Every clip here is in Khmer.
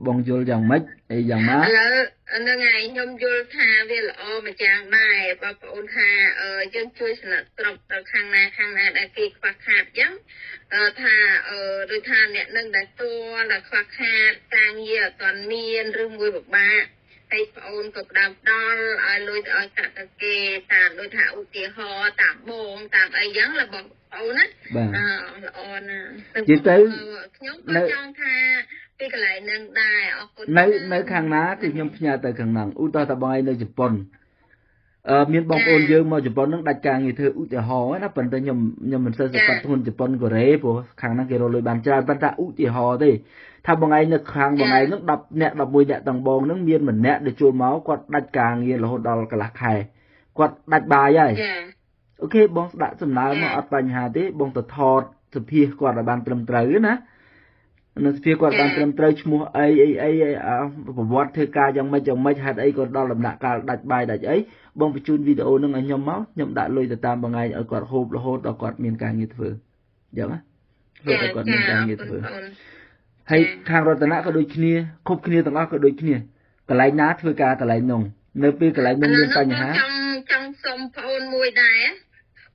បងយល់យ៉ាងម៉េចអីយ៉ាងណា ឥឡូវហ្នឹងហើយ ខ្ញុំយល់ថាវាល្អមួយយ៉ាងដែរ បងប្អូន ថាយើងជួយសំណាក់ស្រុកទៅខាងណាខាងណាដែលគេខ្វះខាត អញ្ចឹងថាដូចថាអ្នកនឹងដែលតួដែលខ្វះខាតការងារអត់ទាន់មាន ឬមួយពិបាក ហើយប្អូនក៏ផ្ដើមផ្ដល់ឲ្យលុយទៅឲ្យកាក់ទៅគេ តាមដូចថាឧទាហរណ៍តាមបងតាមអីចឹងរបស់ប្អូនណា ល្អណាស់ និយាយទៅ ខ្ញុំក៏ចង់ថាពីកន្លែងនឹងដែរ អរគុណ នៅខាងណាគឺខ្ញុំផ្ញើទៅខាងហ្នឹង។ ឧទាហរណ៍ថាបងឯងនៅជប៉ុន អឺមានបងប្អូនយើងមកជប៉ុនហ្នឹងដាច់ការងារធ្វើ ឧទាហរណ៍ណា ប៉ុន្តែខ្ញុំមិនសូវសង្កត់ធ្ងន់ជប៉ុនកូរ៉េ ព្រោះខាងហ្នឹងគេរកលុយបានច្រើន ប៉ុន្តែឧទាហរណ៍ទេ ថាបងឯងនៅខាងបងឯងហ្នឹង 10នាក់ 11នាក់ទាំងបងហ្នឹង មានម្នាក់ដែលចូលមកគាត់ដាច់ការងាររហូតដល់កន្លះខែ គាត់ដាច់បាយហើយ អូខេ បងស្ដាក់សំណើមកអត់បញ្ហាទេ បងទៅថតសភាគាត់ឲ្យបានត្រឹមត្រូវណា នៅសភាគាត់បានត្រឹមត្រូវ ឈ្មោះអីអីអី ប្រវត្តិធ្វើការយ៉ាងម៉េចយ៉ាងម៉េច ហេតុអីគាត់ដល់ដំណាក់កាលដាច់បាយដាច់អី បងបញ្ជូនវីដេអូនឹងឲ្យខ្ញុំមក ខ្ញុំដាក់លុយទៅតាមបងឯងឲ្យគាត់ហូបរហូតដល់គាត់មានការងារធ្វើ អញ្ចឹងណា ធ្វើឲ្យគាត់មានការងារធ្វើ។ ហើយខាងរតនៈក៏ដូចគ្នា គ្រប់គ្នាទាំងអស់ក៏ដូចគ្នា កន្លែងណាធ្វើការកន្លែងនោះ នៅពេលកន្លែងនោះមានបញ្ហា ចង់សុំប្អូនមួយដែរ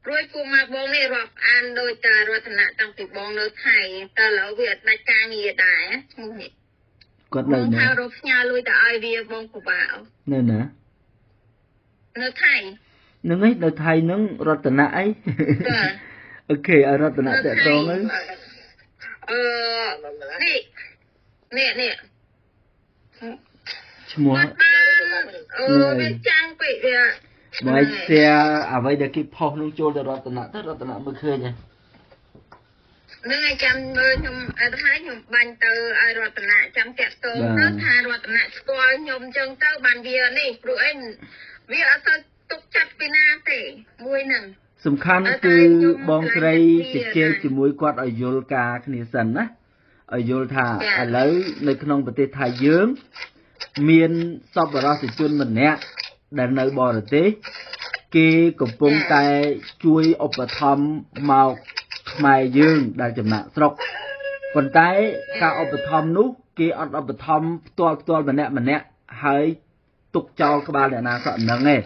ព្រួយពួកម៉ាបងនេះរាប់អានដោយតែរតនៈតាំងពីបងនៅថៃ តែឥឡូវវាអត់ដាច់ការងារដែរ ឈ្មោះនេះគាត់នៅណា ថារកផ្ញើលុយទៅឲ្យវាបងពិបាក នៅណា នៅថៃ ហ្នឹងឯង នៅថៃហ្នឹង រតនៈអី អូខេ ឲ្យរតនៈតេតងទៅ អឺនេះនេះនេះ ឈ្មោះ អឺវាចាំងពេកវា មក share អ្វីដែលគេផុសនឹងចូលទៅរតនៈទៅ រតនៈមើលឃើញហ៎ ហ្នឹងហើយ ចាំមើលខ្ញុំអត់ហើយ ខ្ញុំបាញ់ទៅឲ្យរតនៈចាំតាក់ទងទៅ ថារតនៈស្គាល់ខ្ញុំចឹងទៅបានវានេះ ព្រោះអីវាអត់ទៅទុកចិត្តពីណាទេមួយហ្នឹង។ សំខាន់គឺបងស្រីជជែកជាមួយគាត់ឲ្យយល់ការគ្នាសិនណា ឲ្យយល់ថាឥឡូវនៅក្នុងប្រទេសថៃយើង មានសប្បុរសជនម្នាក់ដែលនៅបរទេស គេកំពុងតែជួយឧបត្ថម្ភមកខ្មែរយើងដែលចំណាក់ស្រុក ប៉ុន្តែការឧបត្ថម្ភនោះគេអត់ឧបត្ថម្ភផ្ទាល់ផ្ទាល់ម្នាក់ម្នាក់ ហើយទុកចោលក្បាលអ្នកណាសក់ហ្នឹងឯង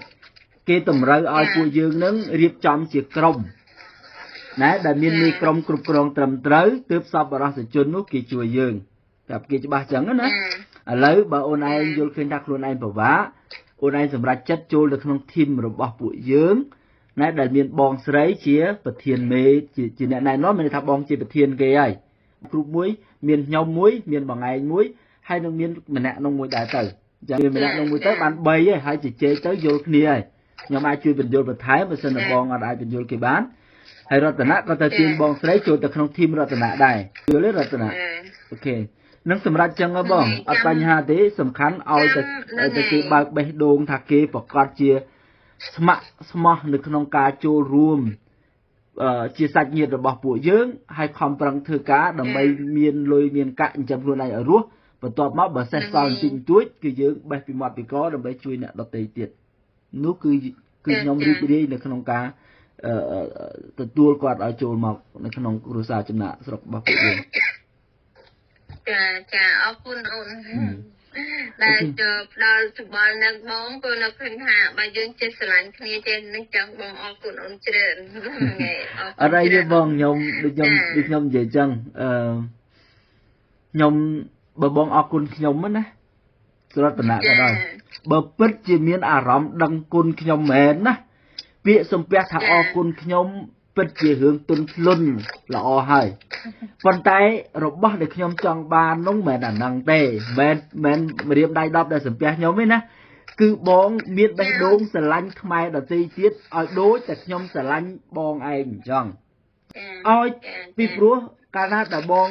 គេតម្រូវឲ្យពួកយើងនឹងរៀបចំជាក្រុមណា ដែលមានមេក្រុមគ្រប់គ្រងត្រឹមត្រូវ ទើបសប្បុរសជននោះគេជួយយើង ប្រាប់គេច្បាស់ចឹងណា។ ឥឡូវបើអូនឯងយល់ឃើញថាខ្លួនឯងពិបាក អូនឯងសម្រេចចិត្តចូលទៅក្នុងធីមរបស់ពួកយើងណា ដែលមានបងស្រីជាប្រធានមេ ជាអ្នកណែនាំ មានន័យថាបងជាប្រធានគេហើយ គ្រប់មួយ មានខ្ញុំមួយ មានបងឯងមួយ ហើយនឹងមានម្នាក់នោះមួយដែរទៅ អញ្ចឹងមានម្នាក់នោះមួយទៅបាន3ហើយ ហើយជជែកទៅយល់គ្នាហើយ ខ្ញុំអាចជួយបញ្យល់បន្ថែមបើសិនជាបងអត់អាចបញ្យល់គេបាន ហើយរតនៈក៏ទៅទាញបងស្រីចូលទៅក្នុងធីមរតនៈដែរ យល់ទេរតនៈ? អូខេ នឹងសម្រាប់ចឹងហ៎បង អត់បញ្ហាទេ សំខាន់ឲ្យតែគេបើកបេះដូងថាគេប្រកាសជាស្ម័គ្រស្មោះនៅក្នុងការចូលរួមជាសាច់ញាតិរបស់ពួកយើង ហើយខំប្រឹងធ្វើការដើម្បីមានលុយមានកាក់ចិញ្ចឹមខ្លួនឯងឲ្យរស់ បន្ទាប់មកបើសេះសល់បន្តិចបន្តួច គឺយើងបេះពីមាត់ពីកដើម្បីជួយអ្នកដទៃទៀត នោះគឺខ្ញុំរីករាយនៅក្នុងការទទួលគាត់ឲ្យចូលមកនៅក្នុងគ្រួសារចំណាក់ស្រុករបស់ពួកយើង។ ចាចា អរគុណអូនដែលផ្ដល់ច្បល់នឹងបង ក៏នៅឃើញថាបើយើងចេះស្រឡាញ់គ្នាចេះនឹងចឹង បងអរគុណអូនច្រើន។ អត់អីទេបង ខ្ញុំដូចខ្ញុំដូចខ្ញុំនិយាយចឹង អឺខ្ញុំបើបងអរគុណខ្ញុំណា រតនៈក៏ដោយ បើពិតជាមានអារម្មណ៍ដឹងគុណខ្ញុំមែនណា ពាក្យសំពះថាអរគុណខ្ញុំពិតជារឿងទុនភ្លុនល្អហើយ ប៉ុន្តែរបស់ដែលខ្ញុំចង់បាននោះមិនមែនអាហ្នឹងទេ មិនមែនរៀមដៃ10ដែលសំពះខ្ញុំទេណា គឺបងមានបេះដូងស្រឡាញ់ខ្មែរដទៃទៀតឲ្យដូចតែខ្ញុំស្រឡាញ់បងឯងអញ្ចឹងឲ្យ ពីព្រោះកាលណាតែបង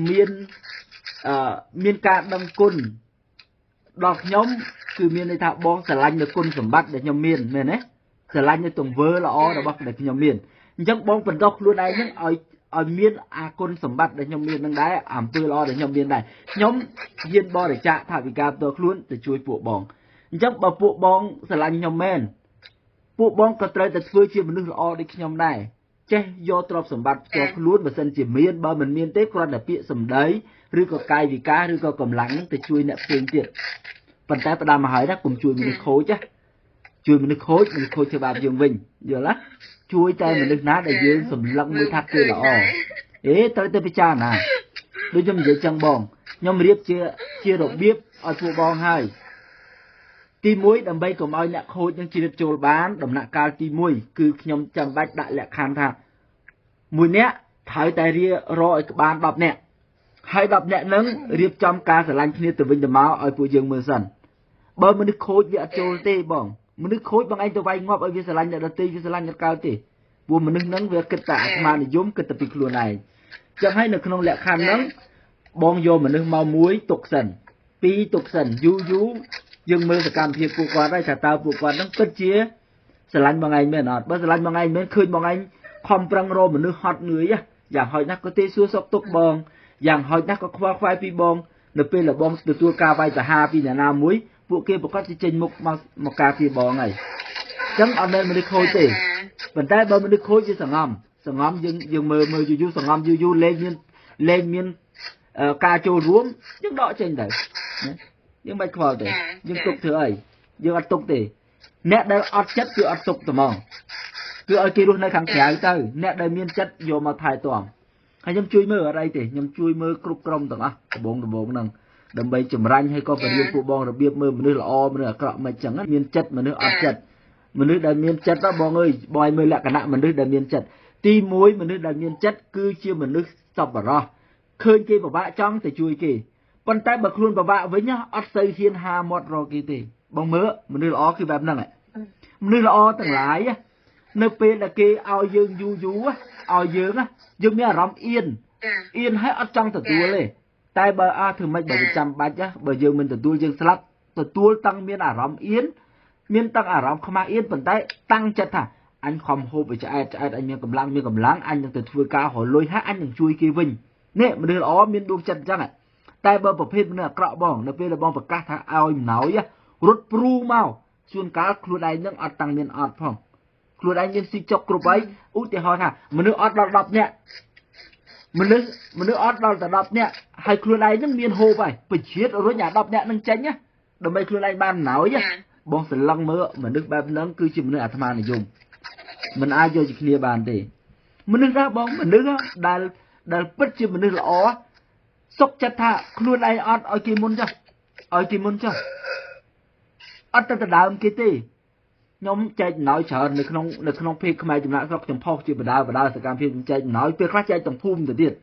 មានអឺមានការដឹងគុណដល់ខ្ញុំ គឺមានន័យថាបងស្រឡាញ់នៅគុណសម្បត្តិដែលខ្ញុំមាន មែនទេ? ស្រឡាញ់នៅទង្វើល្អរបស់ដែលខ្ញុំមាន អញ្ចឹងបងបន្តខ្លួនឯងនឹងឲ្យមានអាគុណសម្បត្តិដែលខ្ញុំមាននឹងដែរ អំពើល្អដែលខ្ញុំមានដែរ ខ្ញុំហ៊ានបរិច្ចាគថវិកាផ្ទាល់ខ្លួនទៅជួយពួកបង អញ្ចឹងបើពួកបងស្រឡាញ់ខ្ញុំមែន ពួកបងក៏ត្រូវតែធ្វើជាមនុស្សល្អដូចខ្ញុំដែរ ចេះយកទ្រព្យសម្បត្តិផ្ទាល់ខ្លួនបើសិនជាមានបើមិនមានទេគ្រាន់តែពាក្យសម្ដីឬក៏កាយវិការឬក៏កម្លាំងនឹងទៅជួយអ្នកផ្សេងទៀតប៉ុន្តែផ្ដាំមកហើយណាកុំជួយមនុស្សខូចណាជួយមនុស្សខូចមនុស្សខូចធ្វើបាបយើងវិញយល់ទេជួយតែមនុស្សណាដែលយើងសម្លឹងមើលថាគេល្អអេត្រូវទៅពិចារណាដូចខ្ញុំនិយាយចឹងបងខ្ញុំរៀបជារបៀបឲ្យពួកបងហើយទី1ដើម្បីកុំឲ្យអ្នកខូចនឹងជ្រាបចូលបានដំណាក់កាលទី1គឺខ្ញុំចាំបាច់ដាក់លក្ខខណ្ឌថាមួយអ្នកត្រូវតែរៀរកឲ្យក្បាន10នាក់ហើយ10នាក់នឹងរៀបចំការស្រឡាញ់គ្នាទៅវិញទៅមកឲ្យពួកយើងមើលសិនបើមនុស្សខូចវាអត់ចូលទេបងមនុស្សខូចបងឯងទៅវាយងាប់ឲ្យវាស្រឡាញ់អ្នកដទៃវាស្រឡាញ់អត់កើតទេព្រោះមនុស្សនឹងវាគិតតែអាត្មានិយមគិតតែពីខ្លួនឯងចឹងហើយនៅក្នុងលក្ខខណ្ឌហ្នឹងបងយកមនុស្សមកមួយទុកសិនពីរទុកសិនយូរយូរយើងមើលសកម្មភាពពួកគាត់ហើយថាតើពួកគាត់នឹងពិតជាស្រឡាញ់បងឯងមែនអត់បើស្រឡាញ់បងឯងមែនឃើញបងឯងខំប្រឹងរកមនុស្សហត់នឿយយ៉ាងហោចណាស់ក៏ទេសួរសុខទុក្ខបងយ៉ាងហោចណាស់ក៏ខ្វល់ខ្វាយពីបងនៅពេលដែលបងទទួលការវាយប្រហារពីអ្នកណាមួយពួកគេប្រកាសជាចេញមុខមកការពារបងហើយអញ្ចឹងអត់មែនមនុស្សខូចទេប៉ុន្តែបើមនុស្សខូចវាសងំសងំយើងមើលមើលយូរយូរសងំយូរយូរលែងមានការចូលរួមយើងដកចេញទៅណាយើងមិនខ្វល់ទេយើងទុកធ្វើអីយើងអត់ទុកទេអ្នកដែលអត់ចិត្តគឺអត់ទុកត្មងគឺឲ្យគេរស់នៅខាងក្រៅទៅអ្នកដែលមានចិត្តយកមកថែទាំហើយខ្ញុំជួយមើលអត់អីទេខ្ញុំជួយមើលគ្រប់ក្រុមទាំងអស់ដំបងហ្នឹងដើម្បីចម្រាញ់ហើយក៏បរៀនពួកបងរបៀបមើលមនុស្សល្អមនុស្សអាក្រក់មិនចឹងមានចិត្តមនុស្សអត់ចិត្តមនុស្សដែលមានចិត្តđóបងអើយបងឲ្យមើលលក្ខណៈមនុស្សដែលមានចិត្តទី1មនុស្សដែលមានចិត្តគឺជាមនុស្សសប្បុរសឃើញគេពិបាកចង់ទៅជួយគេប៉ុន្តែបើខ្លួនពិបាកវិញអត់សូវហ៊ានហាមាត់រកគេទេបងមើលមនុស្សល្អគឺបែបហ្នឹងមនុស្សល្អទាំងឡាយនៅពេលដែលគេឲ្យយើងយូរយូរឲ្យយើងយើងមានអារម្មណ៍អៀនអៀនហើយអត់ចង់ទទួលទេតែបើអើធ្វើម៉េចបើចាំបាច់បើយើងមិនទទួលយើងស្លាប់ទទួលតាំងមានអារម្មណ៍អៀនមានតាំងអារម្មណ៍ខ្មាស់អៀនប៉ុន្តែតាំងចិត្តថាអញខំហូបឲ្យឆ្អែតឆ្អែតអញមានកម្លាំងមានកម្លាំងអញនឹងទៅធ្វើការរលុយហើយអញនឹងជួយគេវិញនេះមនុស្សល្អមានដួងចិត្តអញ្ចឹងតែបើប្រភេទមនុស្សអាក្រក់បងនៅពេលដែលបងប្រកាសថាឲ្យអំណោយរត់ព្រូមកជួនកាលខ្លួនឯងនឹងអត់តាំងមានអត់ផងខ្លួនឯងមានស៊ីចុកគ្រប់ហើយឧទាហរណ៍ថាមនុស្សអត់ដល់10នាក់មនុស្សអត់ដល់តែ10នាក់ហើយខ្លួនឯងនឹងមានហូបហើយពជាតិរុញអា10នាក់នឹងចេញណាដើម្បីខ្លួនឯងបានអំណោយបងសន្លឹងមើលមនុស្សបែបហ្នឹងគឺជាមនុស្សអាត្មានិយមមិនអាចយកជាគ្នាបានទេមនុស្សណាបងមនុស្សដែលពិតជាមនុស្សល្អសុកចិត្តថាខ្លួនឯងអត់ឲ្យគេមុនចុះឲ្យគេមុនចុះអត់ទៅដដើមគេទេខ្ញុំចែកអំណោយច្រើននៅក្នុងភេទខ្មែរចំណាក់ស្រុកខ្ញុំផុសជាបដាបដាសកម្មភាពខ្ញុំចែកអំណោយពេលខ្លះចែកទាំងភូមិទៅទៀត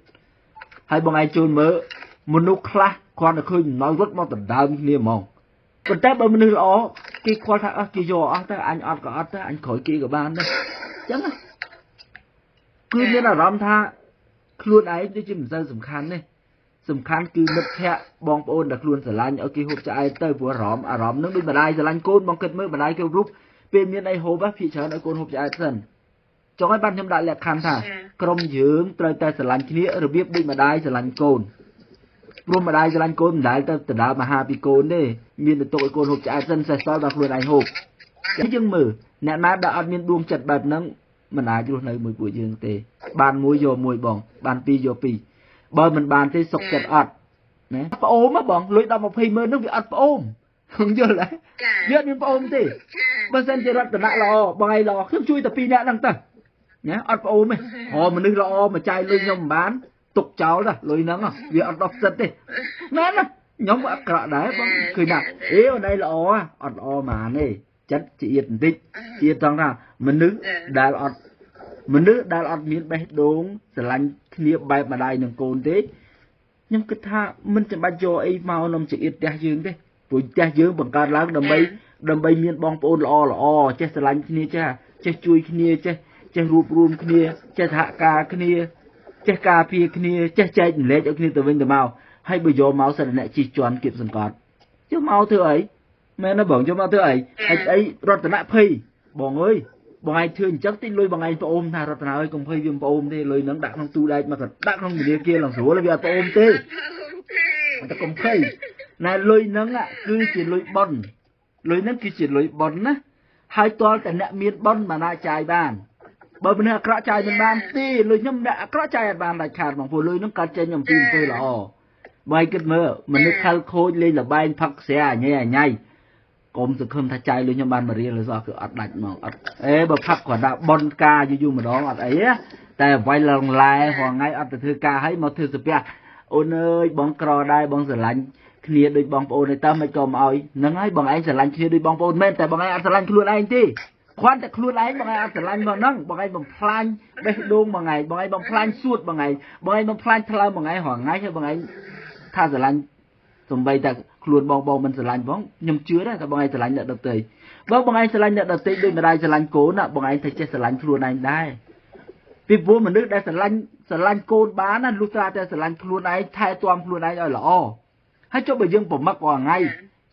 ហើយបងឯងចូលមើលមនុស្សខ្លះគ្រាន់តែឃើញអំណោយរត់មកដដើមគ្នាហ្មងប៉ុន្តែបើមនុស្សល្អគេខ្វល់ថាអស់គេយកអស់ទៅអញអត់ក៏អត់ទៅអញក្រោយគេក៏បានដែរអញ្ចឹងគឺមានអារម្មណ៍ថាខ្លួនឯងដូចជាមិនសូវសំខាន់ទេសំខាន់គឺមិត្តភ័ក្តិបងប្អូនដែលខ្លួនស្រឡាញ់ឲ្យគេហូបឆ្អែតទៅព្រោះអារម្មណ៍នឹងដូចម្ដាយស្រឡាញ់កូនបងគិតមើលម្ដាយគេរូបពេលមានអីហូបភាគច្រើនឲ្យកូនហូបឆ្អែតសិនចង់ឲ្យបានខ្ញុំដាក់លក្ខខណ្ឌថាក្រុមយើងត្រូវតែស្រឡាញ់គ្នារបៀបដូចម្ដាយស្រឡាញ់កូនព្រោះម្ដាយស្រឡាញ់កូនមិនដែលទៅដដើមអាហារពីកូនទេមានតែទុកឲ្យកូនហូបឆ្អែតសិនសេះសល់ដល់ខ្លួនឯងហូបយើងមើលអ្នកណាដែលអត់មានដួងចិត្តបែបហ្នឹងមិនអាចរស់នៅមួយពួកយើងទេបានមួយយកមួយបងបានពីរយកពីរបើមិនបានទេសុកចិត្តអត់ណាប្អូនបងលុយ10 20ម៉ឺននោះវាអត់ប្អូនយល់ទេវាអត់មានប្អូនទេបើសិនជារតនៈល្អបងឯងល្អខ្ញុំជួយតែ2នាក់ហ្នឹងទៅណាអត់ប្អូនទេហៅមនុស្សល្អមកចាយលុយខ្ញុំមិនបានទុកចោលទៅលុយហ្នឹងវាអត់ដោះសិតទេមែនណាខ្ញុំអាក្រក់ដែរបងឃើញថាអេអូនឯងល្អអត់ល្អហ្មងទេចិត្តជាអៀតបន្តិចអៀតត្រង់ថាមនុស្សដែលអត់មានបេះដូងស្រឡាញ់គ្នាបែបម្ដាយនឹងកូនទេខ្ញុំគិតថាមិនចាំបាច់យកអីមកនំចង្អៀតផ្ទះយើងទេព្រោះផ្ទះយើងបង្កើតឡើងដើម្បីមានបងប្អូនល្អល្អចេះស្រឡាញ់គ្នាចេះជួយគ្នាចេះរួបរួមគ្នាចេះសហការគ្នាចេះការពារគ្នាចេះចែកម្លែកឲ្យគ្នាទៅវិញទៅមកហើយបើយកមកសិនអ្នកជិះជាន់គៀបសង្កត់យកមកធ្វើអីមែនទេបងយកមកធ្វើអីហើយអីរតនភ័យបងអើយបងឯងធ្វើអញ្ចឹងតិចលុយបងឯងប្អូនថារតនាអើយកុំភ័យវាប្អូនទេលុយហ្នឹងដាក់ក្នុងទូដែកមកដាក់ក្នុងធនាគារឡើងស្រួលវាអត់ប្អូនទេតែកុំភ័យណែលុយហ្នឹងគឺជាលុយប៉ុនលុយហ្នឹងគឺជាលុយប៉ុនណាហើយទាល់តែអ្នកមានប៉ុនមកណាចាយបាន បើមនុស្សអាក្រក់ចាយមិនបានទេលុយខ្ញុំអ្នកអាក្រក់ចាយអត់បានដាច់ខាតបងព្រោះលុយហ្នឹងកាត់ចេញអំពីអំពើល្អបើគិតមើលមនុស្សខលខូចលេងលបែងផឹកស្រាញ៉ៃញ៉ៃកុំសង្ឃឹមថាចាយលុយខ្ញុំបាន1រៀលសោះគឺអត់ដាច់ហ្មងអត់អេបើផឹកគ្រាន់តែបនការយូរយូរម្ដងអត់អីតែវាយឡងឡែរាល់ថ្ងៃអត់ទៅធ្វើការហើយមកធ្វើសាពះអូនអើយបងក្រដែរបងស្រឡាញ់គ្នាដូចបងប្អូនឯតើមិនក៏មកឲ្យហ្នឹងហើយបងឯងស្រឡាញ់គ្នាដូចបងប្អូនមែនតែបងឯងអត់ស្រឡាញ់ខ្លួនឯងទេគ្រាន់តែខ្លួនឯងបងឯងអត់ស្រឡាញ់មកហ្នឹងបងឯងបំផ្លាញបេះដូងបងឯងបងឯងបំផ្លាញសួតបងឯងបងឯងបំផ្លាញថ្លើមបងឯងរាល់ថ្ងៃហើយបងឯងថាស្រឡាញ់សំបីតែខ្លួនបងបងមិនស្រឡាញ់បងខ្ញុំជឿដែរថាបងឯងស្រឡាញ់អ្នកដទៃបើបងឯងស្រឡាញ់អ្នកដទៃដូចម្ដាយស្រឡាញ់កូនណាបងឯងត្រូវចេះស្រឡាញ់ខ្លួនឯងដែរពីព្រោះមនុស្សដែលស្រឡាញ់កូនបានណាលុះត្រាតែស្រឡាញ់ខ្លួនឯងថែទាំខ្លួនឯងឲ្យល្អហើយចុះបើយើងប្រមឹករាល់ថ្ងៃ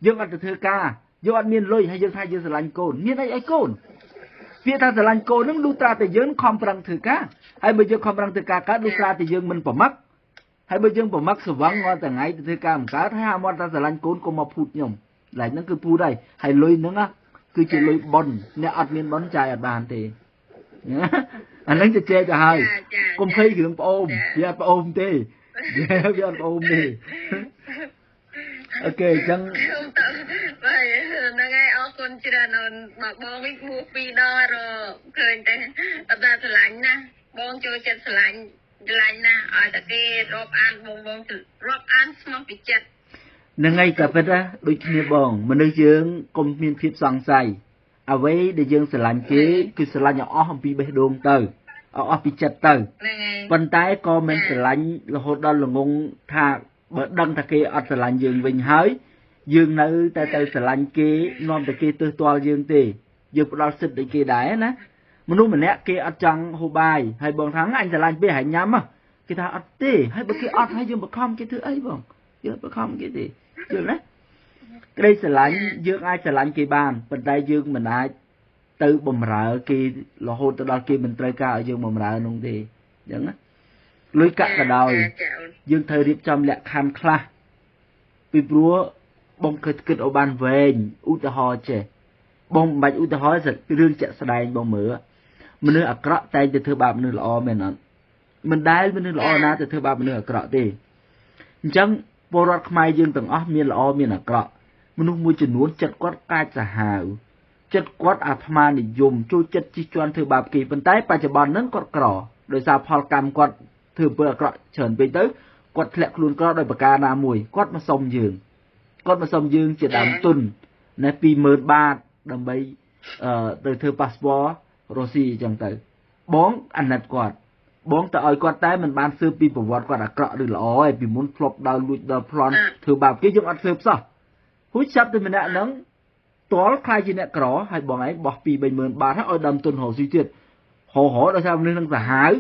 យើងអត់ទៅធ្វើការយើងអត់មានលុយហើយយើងថាយើងស្រឡាញ់កូនមានអីឲ្យកូនពាក្យថាស្រឡាញ់កូននឹងលុះត្រាតែយើងខំប្រឹងធ្វើការហើយបើយើងខំប្រឹងធ្វើការកើតលុះត្រាតែយើងមិនប្រមឹកហើយបើយើងប្រមឹកស្វឹងរាល់ថ្ងៃទៅធ្វើការមិនកើតហើយអាមាត់ថាស្រឡាញ់កូនកុំមកភូតខ្ញុំឡែកហ្នឹងគឺភូតហើយហើយលុយហ្នឹងគឺជាលុយប៉ុនអ្នកអត់មានប៉ុនចាយអត់បានទេអាហ្នឹងជជែកទៅហើយកុំភ័យរឿងប្អូនវាអត់ប្អូនទេវាអត់ប្អូនទេអូខេអញ្ចឹងបាទហ្នឹងហើយអរគុណច្រើនអូនបងវិញបួសពីរដងរឃើញតែអត់ដល់ស្រឡាញ់ណាបងចូលចិត្តស្រឡាញ់ណាស់ឲ្យតែគេរាប់អានបងបងរាប់អានស្មោះពីចិត្តហ្នឹងហើយក៏ពិតណាដូចគ្នាបងមនុស្សយើងកុំមានភាពសង្ស័យអ្វីដែលយើងស្រឡាញ់គេគឺស្រឡាញ់ឲ្យអស់អំពីបេះដូងទៅឲ្យអស់ពីចិត្តទៅប៉ុន្តែក៏មិនស្រឡាញ់រហូតដល់ល្ងងថាបើដឹងថាគេអត់ស្រឡាញ់យើងវិញហើយយើងនៅតែទៅស្រឡាញ់គេនាំតែគេទើសទាល់យើងទេយើងផ្ដល់សិទ្ធិឲ្យគេដែរណាមនុស្សម្នាក់គេអត់ចង់ហូបបាយហើយបងថាអញស្រឡាញ់ពេកហើយញ៉ាំគេថាអត់ទេហើយបើគេអត់ហើយយើងបង្ខំគេធ្វើអីបងយើងបង្ខំគេទេយល់ណាក្តីស្រឡាញ់យើងអាចស្រឡាញ់គេបានប៉ុន្តែយើងមិនអាចទៅបំរើគេរហូតទៅដល់គេមិនត្រូវការឲ្យយើងបំរើនោះទេអញ្ចឹងណាលុយកាក់ក៏ដោយយើងត្រូវរៀបចំលក្ខខណ្ឌខ្លះពីព្រោះបងគិតឲ្យបានវែងឧទាហរណ៍ចេះបងមិនបាច់ឧទាហរណ៍រឿងជាក់ស្ដែងបងមើលមនុស្សអាក្រក់តែងតែធ្វើបាបមនុស្សល្អមែនអត់មិនដែលមនុស្សល្អណាទៅធ្វើបាបមនុស្សអាក្រក់ទេអញ្ចឹងពលរដ្ឋខ្មែរយើងទាំងអស់មានល្អមានអាក្រក់មនុស្សមួយចំនួនចិត្តគាត់កាចសាហាវចិត្តគាត់អាត្មានិយមចូលចិត្តជិះជាន់ធ្វើបាបគេប៉ុន្តែបច្ចុប្បន្នហ្នឹងគាត់ក្រដោយសារផលកម្មគាត់ធ្វើអំពើអាក្រក់ច្រើនពេកទៅគាត់ធ្លាក់ខ្លួនក្រដោយប្រការណាមួយគាត់មកសុំយើងគាត់មកសុំយើងជាដើមទុនណា20000បាតដើម្បីទៅធ្វើប៉ាសពតរុស្ស៊ីអញ្ចឹងទៅបងអាណិតគាត់បងទៅឲ្យគាត់តែមិនបានស៊ើបពីប្រវត្តិគាត់អាក្រក់ឬល្អឯងពីមុនធ្លាប់ដើរលួចដើរប្លន់ធ្វើបាបគេយើងអត់ស៊ើបសោះហួចចាប់ទៅម្នាក់ហ្នឹងតលខ្លាយជាអ្នកក្រហើយបងឯងបោះ2 30000បាតហើយឲ្យដើមទុនរកស៊ីទៀតហោហោដោយសារមនុស្សនឹងសាហាវ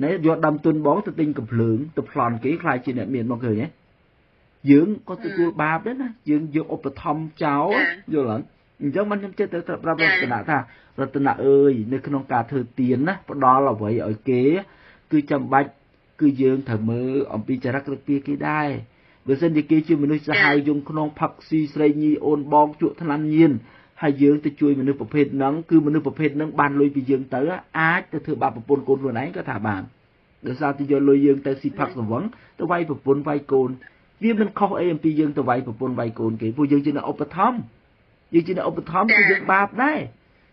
ណែយកដើមទុនបងទៅទិញកំភ្លើងទៅប្លន់គេខ្លាយជាអ្នកមានមកឃើញទេយើងក៏ទទួលបាបដែរណាយើងយកឧបត្ថម្ភចោលយល់អត់អញ្ចឹងមិនខ្ញុំចេះតែប្រាប់រតនៈថារតនៈអើយនៅក្នុងការធ្វើទានណាផ្ដល់អ្វីឲ្យគេគឺចាំបាច់គឺយើងត្រូវមើលអំពីចរិតឫកពាគេដែរបើសិនជាគេជាមនុស្សសាហាវយងក្នុងផឹកស៊ីស្រីញីអូនបងជក់ថ្នាំញៀនហើយយើងទៅជួយមនុស្សប្រភេទហ្នឹងគឺមនុស្សប្រភេទហ្នឹងបានលុយពីយើងទៅអាចទៅធ្វើបាបប្រពន្ធកូនខ្លួនឯងក៏ថាបានដោយសារតែយកលុយយើងទៅស៊ីផឹកស្វឹងទៅវាយប្រពន្ធវាយកូនវាមិនខុសអីអំពីយើងទៅវាយប្រពន្ធវាយកូនគេព្រោះយើងជាអ្នកឧបត្ថម្ភយើងជាអ្នកឧបត្ថម្ភគឺយើងបាបដែរ